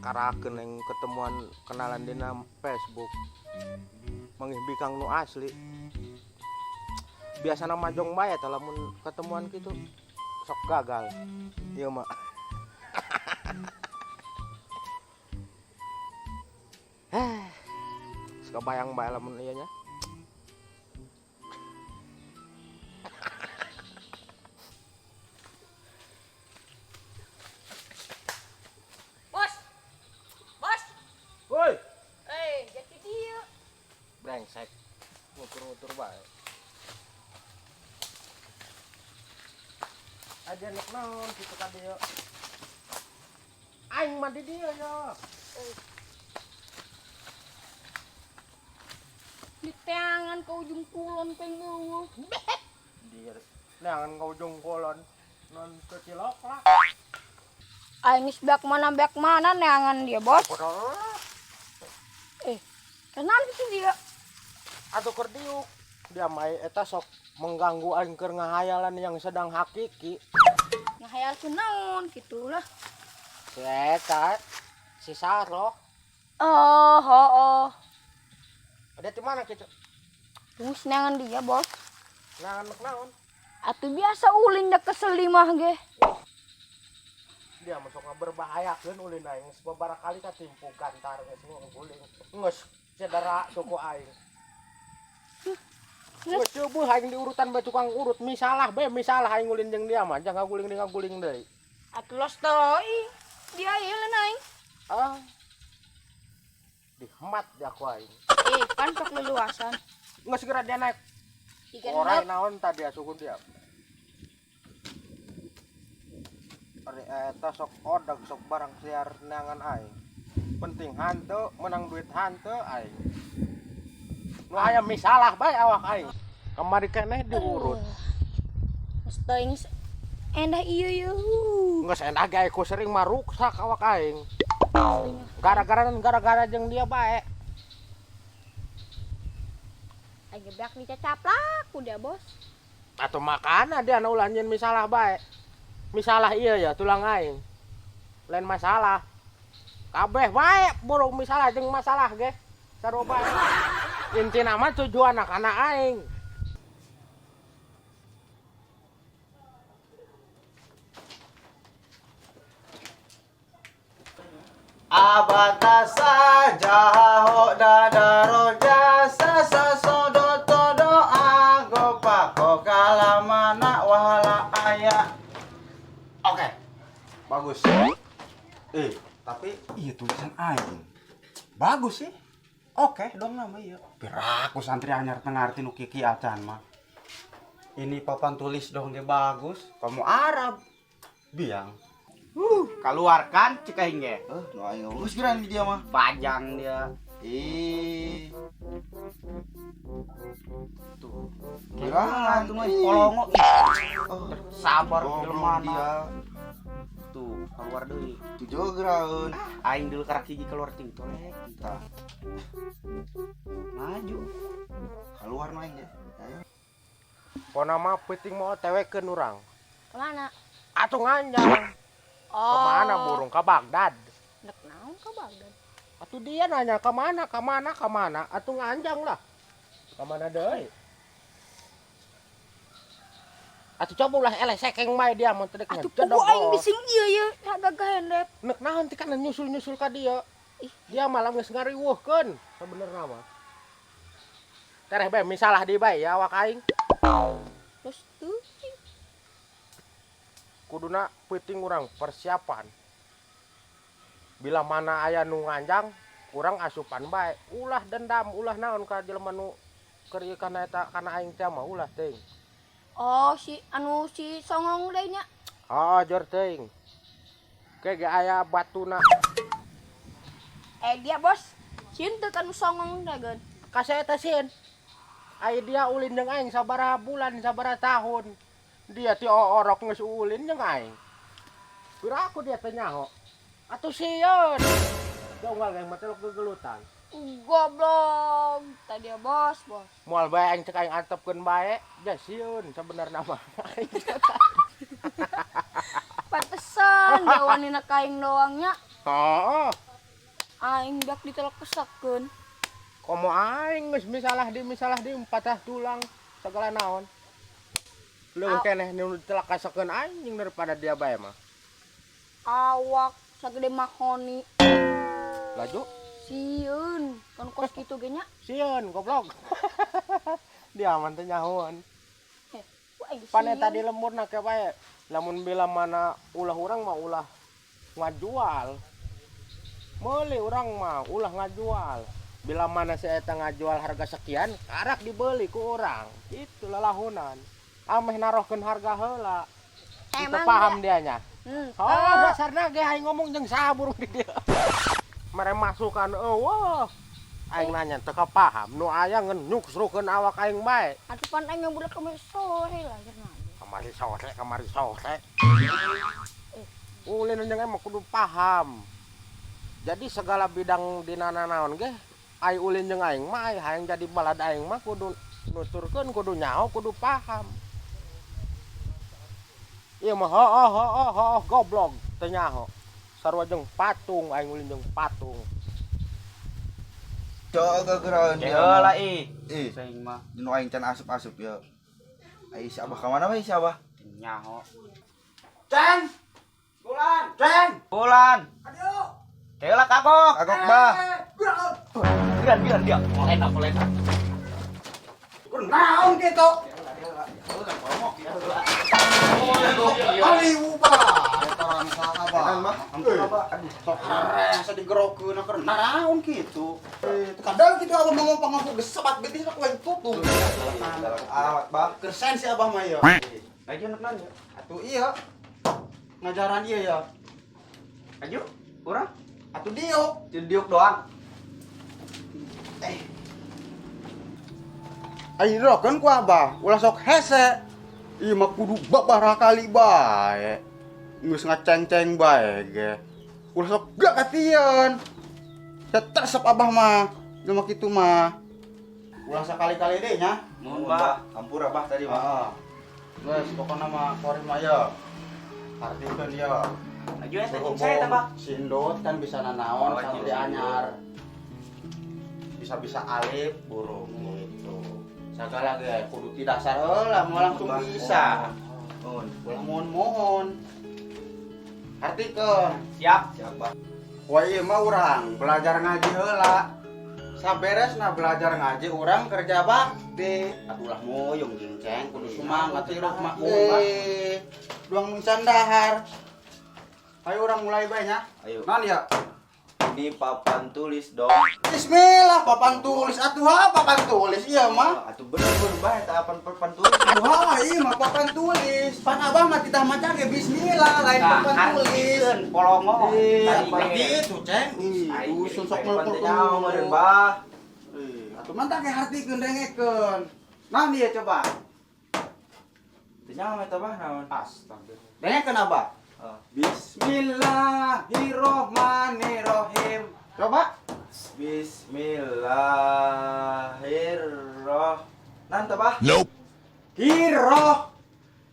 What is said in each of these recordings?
Karakeun yang ketemuan kenalan dina Facebook. Manggih bikang nu asli. Biasana majong bae tah lamun ketemuan kitu sok gagal. Ieu mah. Suka bayang bae lamun ieu nya. Bos. Bos. Woi, Eh, jadi dia. brengsek. Ngutur-ngutur bae. Aja nek naon kitu ka dieu. Aing mah di dieu ya. Di teangan ke ujung kulon peng eueuh. Di neangan ka ujung kulon non kecilok lah. Aing geus bak mana neangan dia, Bos. Eh, kenal gitu dia. Atuh keur diuk. Dia mah eta sok mengganggu aing keur ngahayalan yang sedang hakiki. Ngahayal kunaon gitulah. Si eta si Saro. Oh, oh, oh. Ada di mana kitu? Terus neangan dia, Bos. Neangan nek naon? Atuh biasa ulin da kesel mah ge. Dia masuk ngeberbahayakeun ulin aing sababaraha kali katimpu gantar geus nguling. Geus cedera suku aing. Geus ceubuh aing diurutan bae tukang urut misalah bae misalah aing ulin jeung dia mah jangan ngaguling deui ngaguling deui. Atuh los teuing. Dia ieu lain aing. Ah. Dihemat dia ku aing. Eh, kan sok leluasan. Geus segera dia naik. Tiga Orai naon tadi asuh dia. Ari eta sok odag sok barang siar neangan aing. Penting hanteu menang duit hanteu aing. Nu aya misalah bae awak aing. Kamari keneh diurut. Geus teuing endah ieu yeuh. Geus endah ge ku sering mah ruksak awak aing. Gara-gara jeung dia bae. Aing geblak dicacaplak ku dia, Bos. Atuh makana dia nu ulah nyieun misalah bae. Misalah ieu ya tulang aing. Lain masalah. Kabeh bae burung misalah jeung masalah ge. Sarua bae. Intina mah tujuan kana aing. Abatasa jaho dadaro jasa sasodo todo ago pako kalamana wahala aya. Oke, bagus. Tapi iya tulisan aing. Bagus sih. Oke dong nama iya. Piraku santri anyar tengah arti nu kiki acan mah. Ini papan tulis dong ge bagus. Kamu Arab. Biang. Keluarkan cek aing ge. Nu aing geus geran di dia mah. Pajang dia. Ih. Tuh. Gerangan tuh mah polongo. Oh, sabar goblok jelema dia. Tuh, keluar deui. Tujuh geraun. Aing dulu karak hiji keluar ting tolek. Tah. Maju. Keluar nu aing ge. Ayo. Pona mah peuting mau tewekeun urang. Kemana? Atuh nganjang. Oh. Kemana burung? Ke Baghdad. Nek naon ke Baghdad? Atuh dia nanya kemana, kemana, kemana? Atuh nganjang lah. Kemana deui? Atuh coba ulah eleh sekeng bae dia mun teu dek Atuh ngejedog. kudu aing bising ieu ye, gagah hendep. Nek naon teh kana nyusul-nyusul ka dia. Ih. Dia malah geus ngariweuhkeun sabenerna mah. Tereh bae misalah deui bae ya awak aing. Terus tuh Kuduna peuting urang persiapan. Bila mana aya nu nganjang, urang asupan bae. Ulah dendam, ulah naon ka jelema nu keur ieu kana eta kana aing teh mah ulah teuing. Oh, si anu si songong deui nya. Oh, jor teuing. Ke ge aya batuna. Dia bos. Sieun teu kanu songong teh geun. Ka saya eta sieun. Ai dia ulin jeung aing sabaraha bulan, sabaraha tahun. Dia ti orok geus ulin jeung aing. Piraku dia teh nyaho. Atuh sieun. Jauh geng mah telok gegelutan. Goblok. Tadi ya bos, bos. Moal bae aing cek aing antepkeun bae, ja sieun sabenerna mah. Pantesan dia wani na kaing doangnya. Heeh. Aing beak ditelekesakeun. Komo aing geus misalah di patah tulang segala naon. Leuwih keneh nu ditelakasakeun aing daripada dia bae mah. Awak sagede mahoni. Laju. Sieun kan kos kitu ge nya. Sieun goblok. Dia mah teu nyahoan. Heh, wah aing Pane sieun. tadi lemburna ke bae. Lamun bila mana ulah urang mah ulah ngajual. Meuli urang mah ulah ngajual. Bila mana si eta ngajual harga sekian, karak dibeli ku urang. Itu lalahunan. Ameh narohkeun harga heula. Itu Emang paham dianya. Oh, dasarna ge aing ngomong jeung saha burung di dieu. Mere masukan eueuh. Aing nanya teu paham, nu aya ngan nyuksrukeun awak aing bae. Atuh pan aing budak kamari sore lah cenah. Kamari sore, kamari sore. Ulin jeung emang kudu paham. Jadi segala bidang dina nanaon ge ai ulin jeung aing mah ai hayang jadi balad aing mah kudu nuturkeun, kudu nyaho, kudu paham. Ieu mah hooh hooh hooh goblok teu nyaho. Sarua jeung patung aing ulin jeung patung. Coba geuraeun Ke dia. heula ih. Ih, Aing mah nu aing can asup-asup ya. Ai si Abah ka mana we si Abah? nyaho. Ceng. Bulan, Ceng. Bulan. Aduh. Ke heula kagok. Kagok bah. Bilan bilan dia. Kolena kolena. Naon kitu? Ali ubah. Eta orang saha bah. Edan, Bah. Ampun, Abah. Aduh, sok rese digerokeun keur naraon kitu. Eh, kadang kitu abah mau pangaku gesebat betis aku yang tutup. Dalam amat bah. Kersen si abah mah ya. Ayo anak nanya. Atuh iya. Ngajaran iya ya. Ayo, urang. Atuh diuk. Jadi diuk doang. Ayo dirokeun ku abah, ulah sok hese. Ieu mah kudu babaraha kali bae. Geus ngaceng-ceng bae ge. Ulah sok gak katieun. Tetep abah mah. Ieu mah kitu mah. Ulah sakali-kali deui nya. Mohon, Bah. Ampura bah tadi bah. Heeh. Geus pokona mah korih mah ya. Artikeun ya. Ayo eta jeung saya eta, Bah. Si Indot kan bisa nanaon Oh, santri iya. anyar. Bisa-bisa alif burung gitu. Segala ge kudu ti dasar heula moal langsung bisa. Mohon. Ulah mohon-mohon. Artikeun. Siap. Siap bah. Wah ieu mah urang belajar ngaji heula. Saberesna belajar ngaji urang kerja bakti. Atuh ulah moyong jeung ceng kudu semangat hirup mah. Eh, duang mun dahar. Ayo urang mulai bae nya. Ayo. Naon ya? Ini papan tulis dong. Bismillah, papan tulis atuh ha, papan tulis iya mah. Atuh bener bener bah eta papan papan tulis. Aduh ha, iya mah papan tulis. Pan abah mah tidak maca ge bismillah lain Nah, papan tulis. hartikeun polongo. Eh, Tadi apa ge. gitu, Ceng? Ih, Aing dusun sok Papan melpul teh nyaho meureun bah. Ih, atuh mah teh hartikeun dengekeun. Nah dia coba. Teu nyaho eta bah naon? Astagfirullah. Dengekeun abah. Oh. Bismillahirrohmanirrohim. Coba. Bismillahirroh. Nan teh bah? Hiroh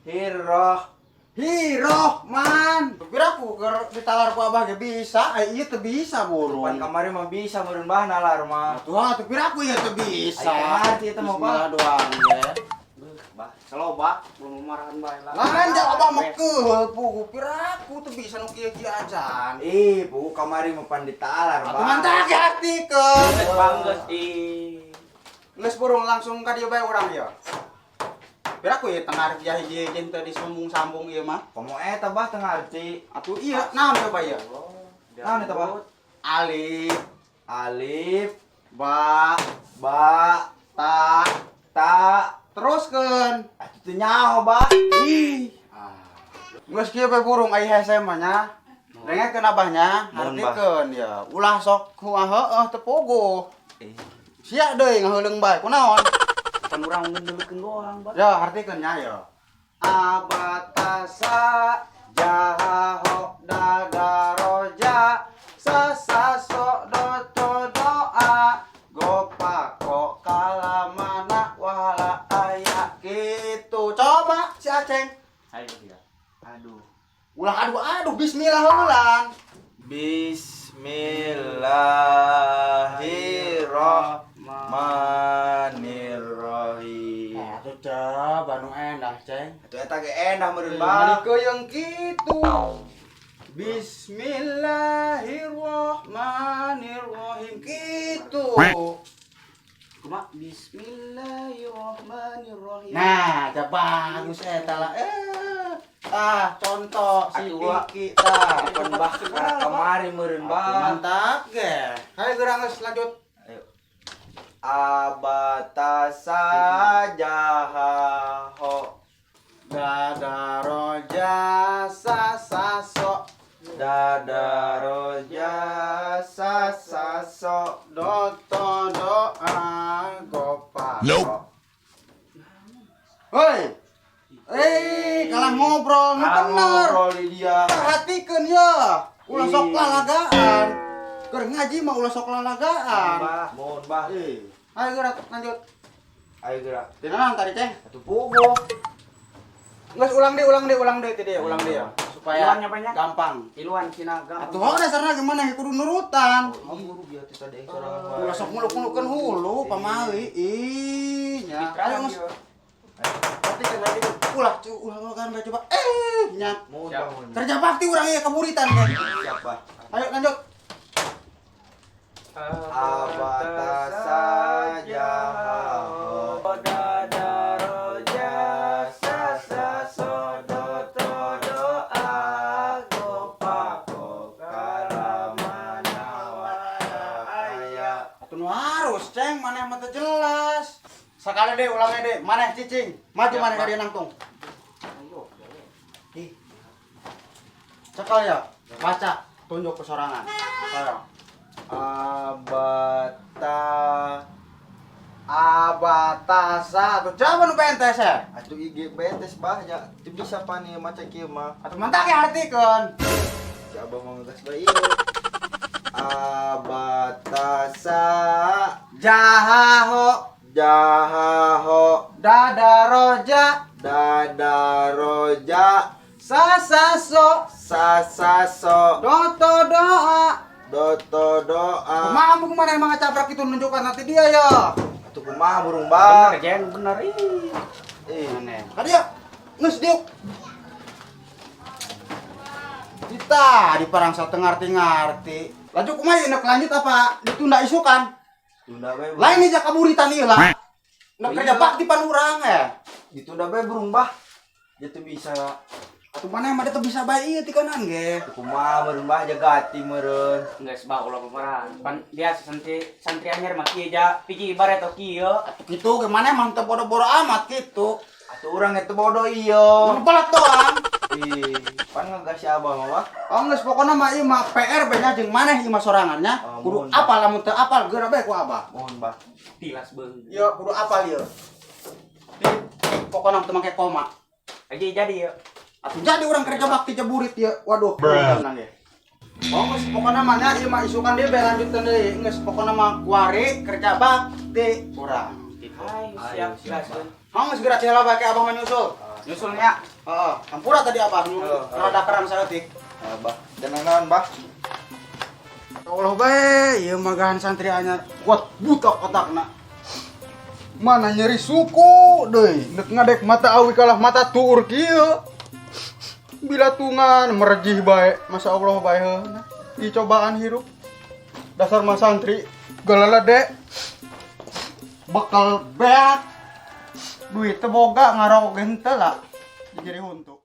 Hirroh. Hirohman. Piraku keur ditalar ku abah ge bisa, eh ieu teu bisa burung. Pan kamari mah bisa meureun bah nalar mah. Atuh atuh piraku ieu teu bisa. Ayo ngarti eta mah, Bah. Bismillah doang ge. Bah, slow, Bah. Belum marahan bae lah. Lain jauh abah mah keul pugu piraku teu bisa nu kieu-kieu acan. Ih, bu kamari mah pan ditalar Atuh bah. mantap ge hartikeun. Geus banggeus ih. Geus burung langsung ka dieu bae urang ya. Piraku ieu tengah dia hiji hiji teu disambung-sambung ieu mah. Komo eta bah teu ngarti. Atuh iya, naon coba ieu? Naon eta bah? Alif, Alif, ba, ba, ta, ta. teruskeun. Atuh teu nyaho bah. Ih. Geus kieu bae burung ai hese mah nya. Dengekeun abahnya, Mohon, Bah. hartikeun ya. Ulah sok huah heueuh teu pogo. Eh, Sia deui ngaheuleung bae kunaon? Pan urang ngendelkeun doang, Bah. Ya, hartikeun nya ya. Abatasa jaho dadaroja sasaso do doa gopako kalamana wala aya gitu. Coba si Aceng. Ayo dia. aduh. Ulah aduh aduh bismillah ulang. Bismillahirrahmanirrahim. Bismillahirrahmanirrahim. Nah, atuh coba nu endah, Ceng. Atuh eta ge endah meureun, Bah. Balik yang kitu. Bismillahirrahmanirrahim kitu. Kumaha? Bismillahirrahmanirrahim. Nah, ja bagus eta lah. Ah, contoh si Atuh, Wak. Piki tah. Pan bah karena kamari meureun, Bah. Mantap ge. Hayo geura geus lanjut. Ayo. Abatasa jahaho Dada roja sa sa so dada roja sa sa so do to do a go pa. Nope. Hoi. Kalah ngobrol nu Kalah bener. ngobrol di dia. Perhatikeun ya. Ulah sok Ih. lalagaan. Keur ngaji mah ulah sok lalagaan. Bah, mohon bah. Eh, ayo geura lanjut. Ayo gerak. Dina naon tadi teh? Atuh puguh. Geus ulang deh, ulang deh, ulang deh tadi, ulang deh ya. Supaya Ulang nyapanya? gampang. Tiluan cina gampang. Atuh hok dasarna gimana kudu nurutan. Oh, guru biar teh tadi sorangan wae. Ulah sok muluk-mulukeun hulu pamali. Ih, nya. Ayo geus. Perhatikan, perhatikan. Ulah, cu, ulah ulah kan coba. Nya. Mohon Siap. bah, mohon. Kerja bakti urang ieu kaburitan kan. Siap, bah. Ayo lanjut. Abatasa jahaho Dada roja sa sa so do to do a go pa ko kalamana aya. Atuh nu harus, Ceng, maneh mah teu jelas. Sekali deh ulangnya deh, maneh cicing. Maju maneh ka dieu nangtung. Ih, Cekal ya, baca, tunjuk ke sorangan. Ayo. Abata Abatasa tuh coba nu pentes ya. atuh IG betes bah nya teu bisa pan ieu maca kieu mah. Atuh mantak ya artikeun. Si abah mau ngegas bae ieu. Abatasa Jahaho jahaho dada roja dada roja sasaso sasaso doto doa. doto doa. Kumaha mu kumaha emang ngacaprak itu nunjukkan nanti dia ya. Atuh kumaha burung bah. Bener Jen, bener ih. Eh, Aneh. Ka dia geus diuk. Kita di parang ngarti-ngarti. Lanjut kumaha ieu nek lanjut apa ditunda isukan? Tunda bae. Lain aja kaburitan ieu lah. Nek kerja bakti pan urang ya. Ditunda bae burung bah. Dia teu bisa. Atuh maneh mah teu bisa bae ieu tikanan ge. Atuh kumaha meureun bah jaga hati meureun. Geus bah ulah pemarahan. Pan biasa santri santri anyar mah kieu ja piki ibarat atau kieu. Atuh kitu ge maneh mah teu bodoh-bodoh amat kitu. Atuh urang eta bodoh ieu. Mun pelat doang. Ih, pan ngegas si abah mah bah. Oh geus pokona mah ieu mah PR bae nya jeung maneh ieu mah sorangannya. Oh, Kudu mohon. apal lamun teu apal geura bae ku abah. Mohon bah. Tilas beung. Ieu kudu apal ieu. Pokona teu make koma. Aja jadi yuk. Atuh jadi urang kerja bakti jeburit ieu. Waduh, tenang ge. Oh, geus pokona mah nya ieu mah isukan deui bae lanjutkeun deui. Geus pokona mah kuari kerja bakti urang. Ayo siap Ayo, siap, siap. Mau geus geura heula bae ke abah mah nyusul. Nyusulnya Heeh, hampura tadi abah nu Heeh. rada kerang saeutik. Abah, jangan naon bah. Ya Allah bae, ieu mah gahan santri anyar kuat buta otakna. Mana nyeri suku deui, nek ngadek mata awi kalah mata tuur kieu. Bila tungan merejih bae, masa Allah bae heuh. Ih cobaan hirup. Dasar mah santri galalade. Bekal beak. Duit teu boga ngarokok ge henteu lah. Jadi huntu.